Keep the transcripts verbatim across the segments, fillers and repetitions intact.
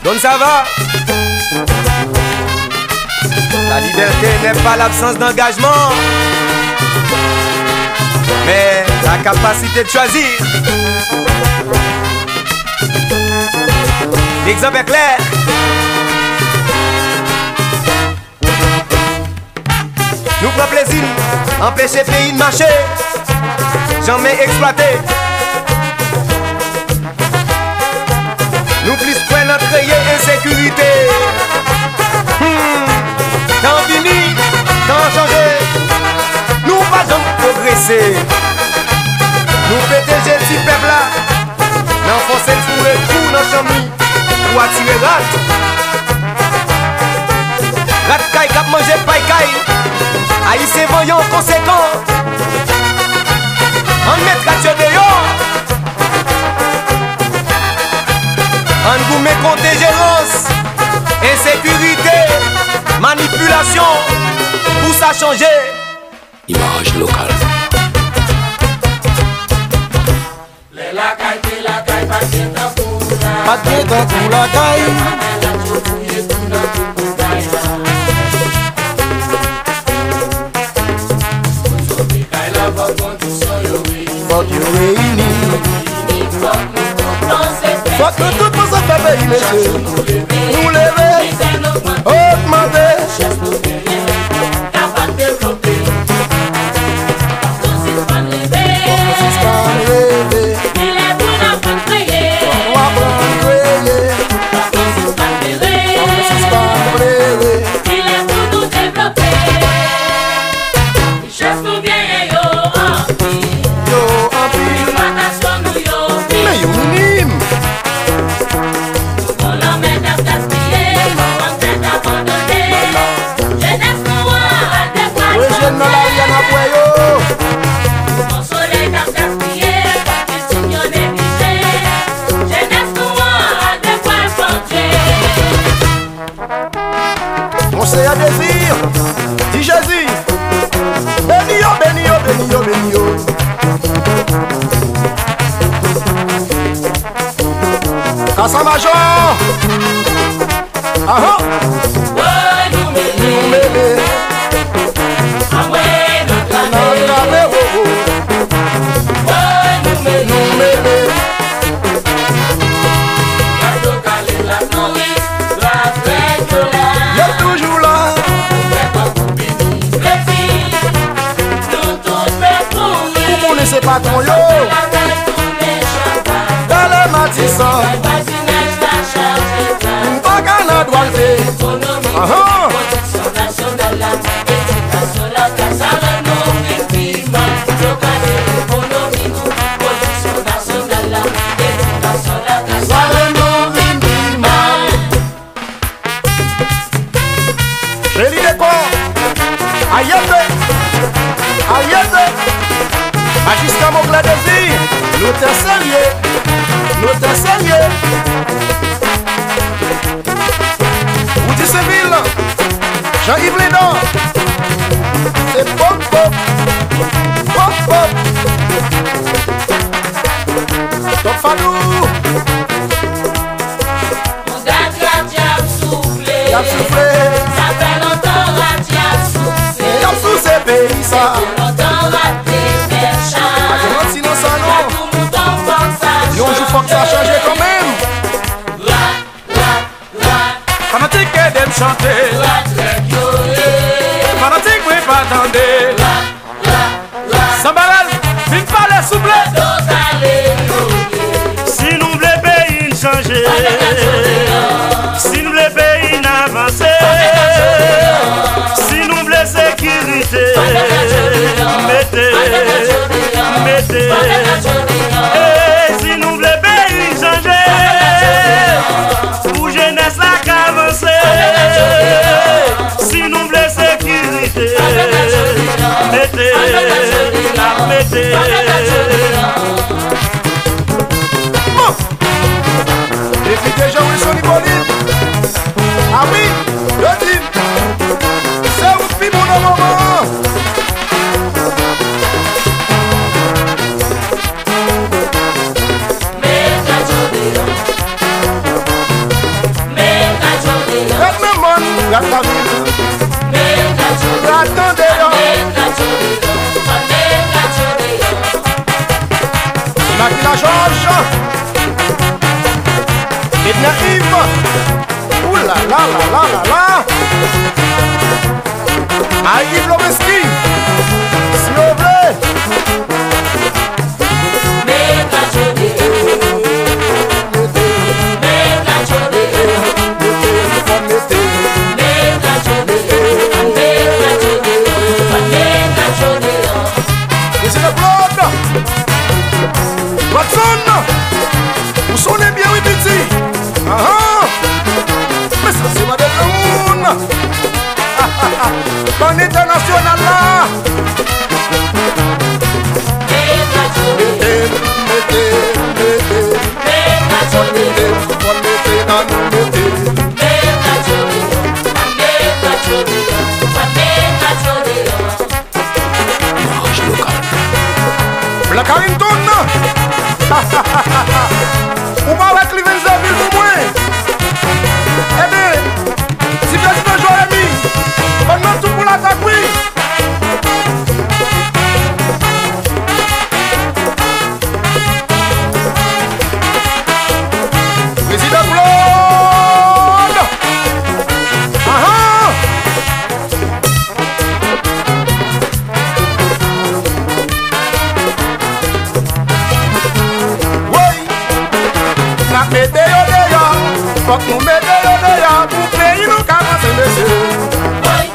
Donn Sava. La liberté n'est pas l'absence d'engagement, mais la capacité de choisir. L'exemple est clair. Nou pran plezi n, anpeche peyi n mache, janmen eksplwate. Nou plis kwè nan kreye ensekirite. Hmm, tan vini, tan chanje, nou pa janm pwogrese. Nou pete je ti pèp la, nan fòse l foure twou nan chanmi pou atire rat. Rat kay k ap manje pay kay, Ayisyen vanyan konsekan. Ann met rat yo deyò. Ann goumen kont enjerans, ensekirite, manipilasyon pou sa chanje. Imaj lokal. Lè lakay te lakay, pa t gen tankou la. Pa t gen tankou lakay. Lè rat yo fouye tou nan tout boukay la. Pou sove kay la, fòk kondisyon yo reyini. Fòk yo reyini. Fòk nou tout panse fè. Fòk nou tout panse fè peyi, mesye. Nou leve, ogmante. Richès nou genyen, kapab devlope. Fòk nou sispann leve. Fòk nou sispann leve. Kilè pou n aprann kreye. Fòk nou aprann kreye. Fòk nou sispann plere. Fòk nou sispann plere. Kilè pou nou devlope. Richès nou genyen yo anpil. Yo anpil. Eksploitasyon nou yo minim. Men yo minim. Nou gon lanmè k ap gaspiye, fò n fè t abandone. Jenès nou an, al devwa l chanje. Wè jèn nan lari a, n ap wè yo. Nou gon solèy k ap gaspiye, fò n estimye yo neglije. Jenès nou an, al devwa l chanje. Monseyè Dezi, di Jezi, beni yo, beni yo, beni yo, beni yo. Kasa Majò. Ahan. Woy, nou mele. Nou mele. Anmwe, n ap trape. N ap trape, wo, wo. Woy, nou mele. Nou mele. Gad yo kale l ap nouri. Yo toujou la. Ou konnen se patwon yo. Talè Matisan. M pa ka nan dwalte. Ahan. Sa vle nou vin pi mal. Jeli Dekò, Ayete, Ayete, Majistra Moklè Dezi, notè serye, notè serye. Woudi Senvil, Jean Yves Lindor, se pop, pop, pop, pop. Top Fadou. Pou dat rat y ap soufle. Y ap soufle. Sa fè lontan rat y ap souse. Y ap souse peyi sa. Se lontan rat te fè chay. Pa gen manti nan sa non. Yon jou fòk sa chanje kanmenm. Rat, rat, rat. Fanatik ede m chante. Rat, rat, yo, ye. Fanatik mwen pa tande. Rat, Sanbaral, vin pale souple. Si nou vle peyi n chanje, si n vle peyi n avanse, si nou vle sekirite, mete, mete. E si nou vle peyi n chanje, pou jenès la ka avanse, si nou vle sekirite, mete, n ap mete. Bon. Depite Jean Wilson Hyppolite. A wi, yo di m, se ou k pi bon nan moman an. Met rat yo deyò. Rat nan deyò. Immaculée Georges. Edna Yves. Ooh la la la la la la. Ay, Yves Lovenski, si w vle. Prezidan Claude. Watson, ou sonnen byen wi piti. Ahan. Men sa se mande granmoun. Bann entènasyonal la. Mete, mete, mete. Fò n mete, fò n mete, ann mete. Manje lokal. Blan Carrington nan. Ou pa wè Clivens Deville pou mwen? Ebyen, ti prezidan Jeremi, bann nan tou pou latak wi. Prezidan Claude. Ahan. Woy! N ap mete yo deyò. Fòk nou mete yo deyò pou peyi nou ka vanse, mesye. Woy!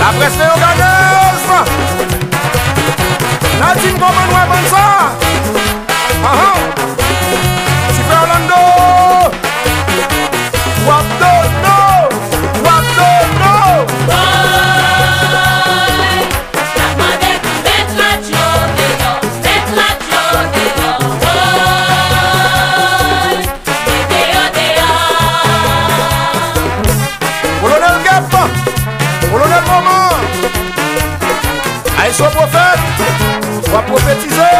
Laprès leyoganèz! Nadine, kòman nou wè bann sa? Ahan! Ti frè Orlando! W ap dodo! W ap dodo! Woy! N ap mande pou met rat yo deyò, met rat yo deyò, woy, mete yo deyò. Kolonèl Gèp, Kolonèl Moman, Ayisyen pwofèt, w ap pwofetize.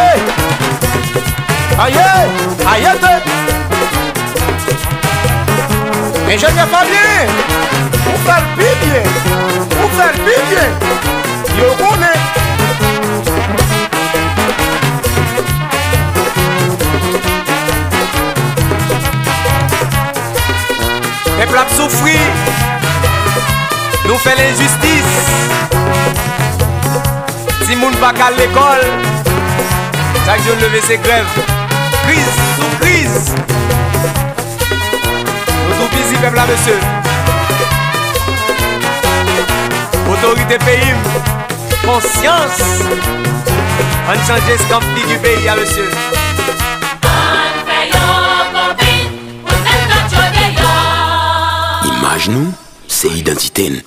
Aye, ayete. Enjenyè Fabien, ou fè l pi byen, ou fè l pi byen. Yo konnen. Pèp la ap soufri, nou fè lenjistis. Timoun pa ka al lekòl. Chak jou n leve se grèv. Kriz sou kriz. Nou toupizi pèp la, mesye. Otorite peyi m, konsyans. Ann chanje eskanp figi peyi a, mesye. Ann fè yo konvin pou met rat yo deyò. Imaj nou, se idantite n.